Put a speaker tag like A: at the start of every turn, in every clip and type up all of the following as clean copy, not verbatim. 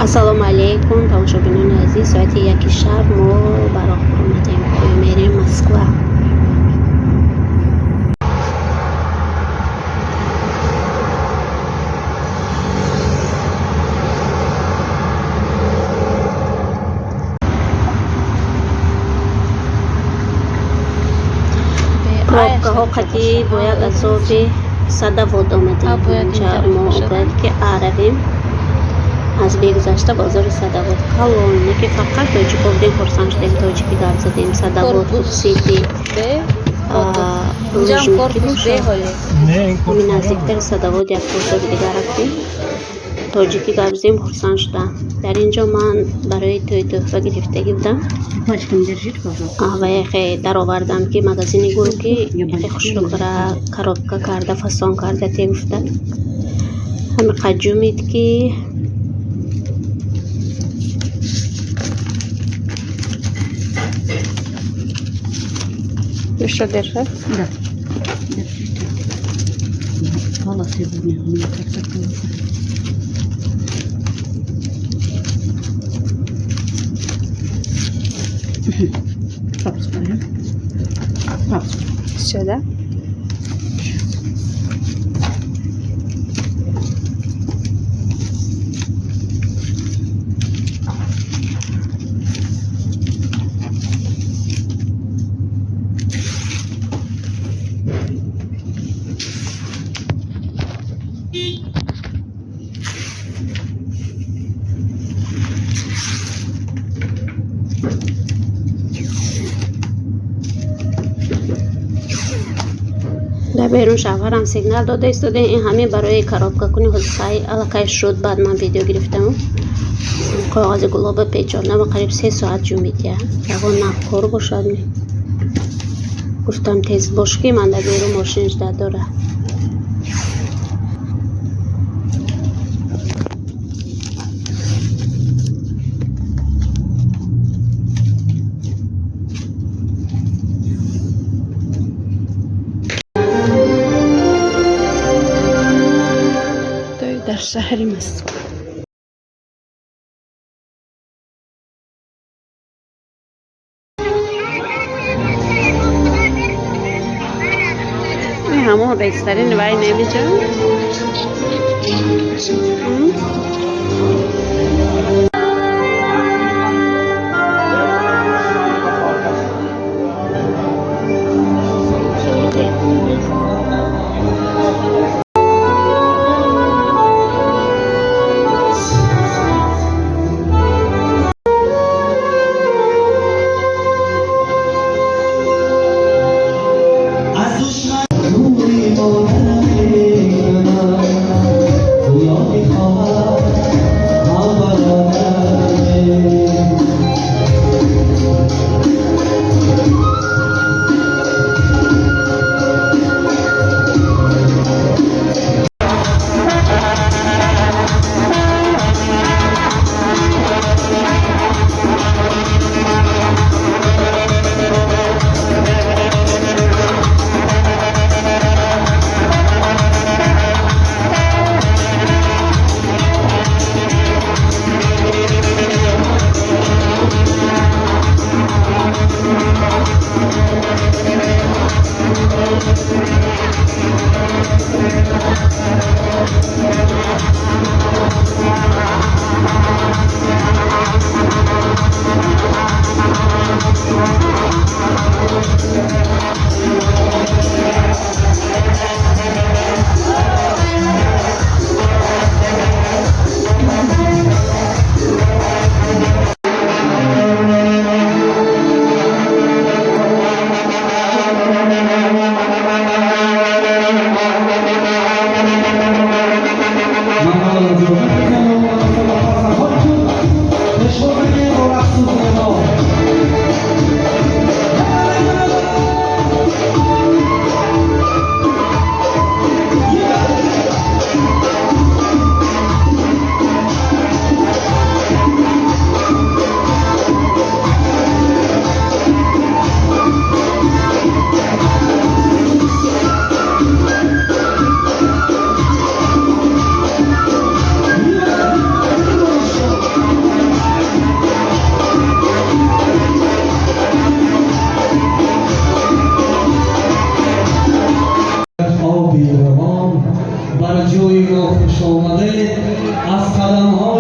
A: Ассалому алайкум, тамошобинони азиз. Соати 1 шаб мо ба роҳ баромадем, мерем Москва. Пробкаҳо қатъӣ, бо як азоби Садовод омадем. Инҷа мо бояд ки аравем аз бегузашта бозори Садовод калоне, ки фақат тоҷико будем, хурсанд шудем, тоҷикӣ гап задем. Садовод, Сити, Лужники бошад. Ҳамин наздиктари Садовод як бозори дигар рафтем, тоҷикӣ гап задем, хурсанд шудам. Дар ин ҷо ман барои тӯй тӯҳфа гирифтагӣ будам ва яхе даровардам, ки магазини гул, ки яхе хушрӯ кара, коробка карда, фасон карда те гуфта. Ҳамиқа ҷумид, ки
B: Еще держать?
C: Да. Держите. Волосы у меня как-то волосы. Папочку, да? Папочку.
B: Все, да?
A: Дар берун шавҳарам сигнал дода истода. Ин ҳамин барои коробка кунӣ ҳозисаи аллакай шуд. Баъд ман видео гирифтаму коғази гулоба печондам. Қариб 3 соат ҷумид. Я ягон нақкор бошад ми? Гуфтам, тез бош, ки ман дар берун мошин жда дора.
B: Той дар шаҳри Москва.
A: Ин ҳамон ресторани вай немиҷа.
D: از دشمن روی مادرم گویا میخواهد.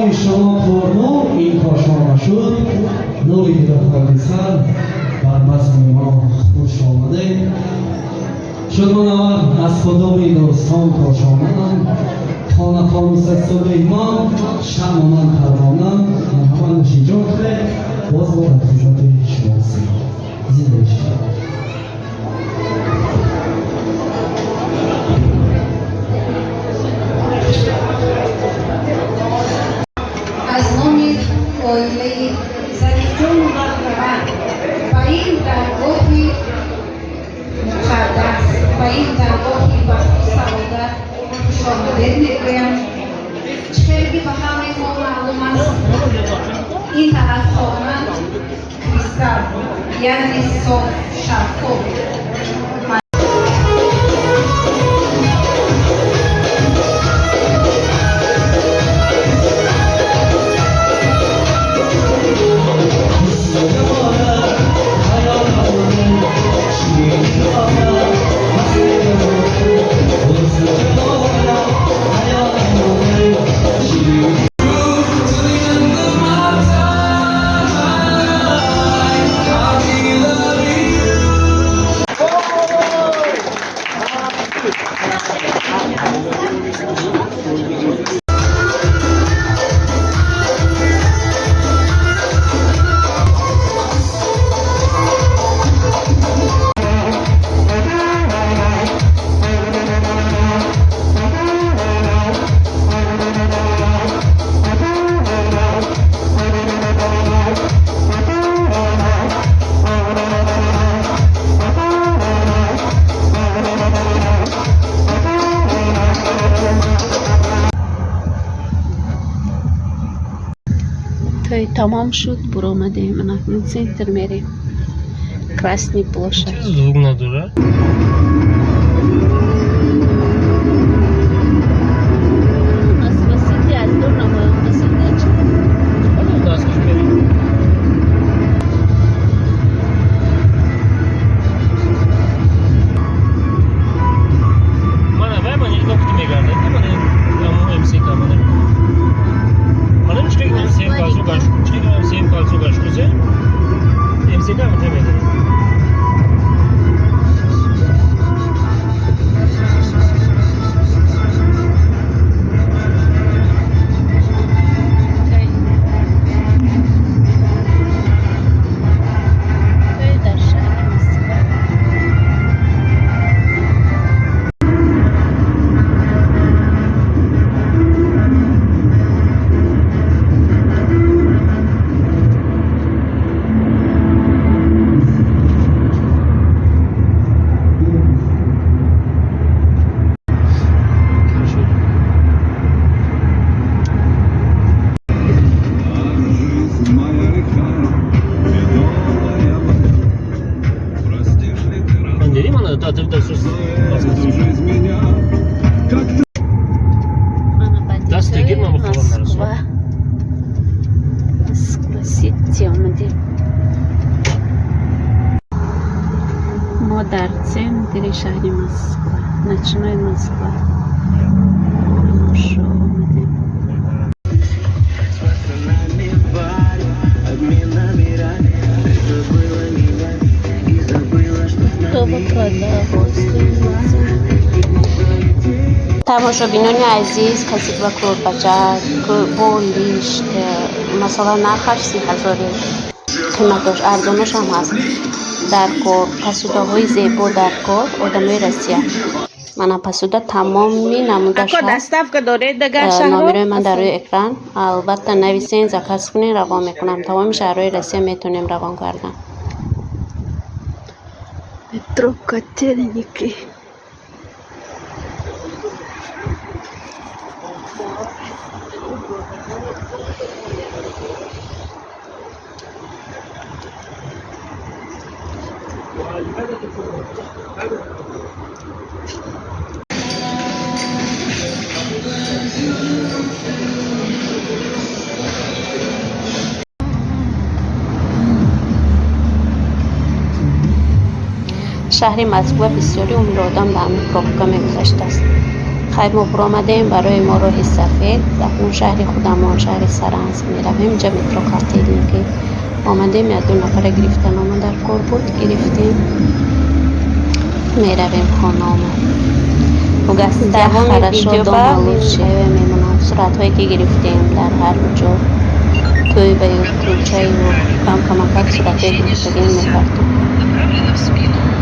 D: Чароғи шумо пурнур ин кошона шуд, нури дида холисан бар базми мо хуш омадед. Шуд мунаввар аз худоми дӯстон кошонаам, хона фонус асту меҳмон, шамъу ман парвонам. Марҳамат, нӯшиҷон кунед, боз мо дар хизмати шумо ҳастем. Зинда бошед.
E: Аз номи оилаи Зарифҷону Мағрава ба ин даргоҳи муқаддас, ба ин даргоҳи бахту саодат хушомадед мегӯям. Чӣ хеле ки ба ҳамаи мо маълум аст, ин тарабхона кристалл, яъне соф, шаффоф.
A: Тӯй тамом шуд, буромадем, акнун центр мерем, Красный площадь.
F: Звук надора.
A: Москва Сити аз дур намоён.
F: Даст мерем. Мана вай ман нигоҳ кути мегардад. Мана аму МСК мана. Мана чӣ фикр сем калсу гаш. Чӣ фикр сем калсу гаш кузе? МСК мата мегардад.
A: Тӯй дар шаҳри Москва.
G: Жизнь моя река, медовая вода. Простишь ли ты,
F: Ман дидӣ, мана та сус.
G: эту жизнь меня, как ты
A: Мана баъди
F: Даст
A: тӯй
F: гир, ман ба хабар нарасам.
A: Москва, Москва Сити омадем. Мо дар центри шаҳри Москва, ночной Москва тамошо омадем.
H: Пацанами в баре, обмен номерами. Ты забыла меня и забыла, что с
A: Доба
H: нами.
A: карда гостиница. Тамошобинони азиз, касе ки ба кӯрпача, болишт, масалан, нархаш 30 ҳазори, қиматош арзоношам ҳаст, дар кор посудаҳои зебо, дар кор одамои Россия, мана посуда тамоми намудаш
B: Ако
A: ҳаст.
B: Доставка доред дагар шаҳрҳо?
A: Номерои ман дар рӯи экран, албатта, нависен, заказ кунед, равон мекунам. Тамоми шаҳрҳои Россия метавонем равон кардан. Метро Котельники. Шаҳри Москва бисёри умри одам ба ҳамин пробка мегузаштааст. Хайр, мо буромадем, барои мо роҳи сафед. Акнун шаҳри худамон, шаҳри Саранск меравем. Инҷа метро Котельники омадем, як ду нафара гирифтан омад, дар кор буд, гирифтем, меравем хонаомо. Гостях хорошо, дома лучше мемонам. Суратҳое ки гирифтем дар ҳар ҷо, тӯй ба ю, кӯчаю, кам камакак суратҳое гирифтагем, мепартом.
I: Направлена в спину.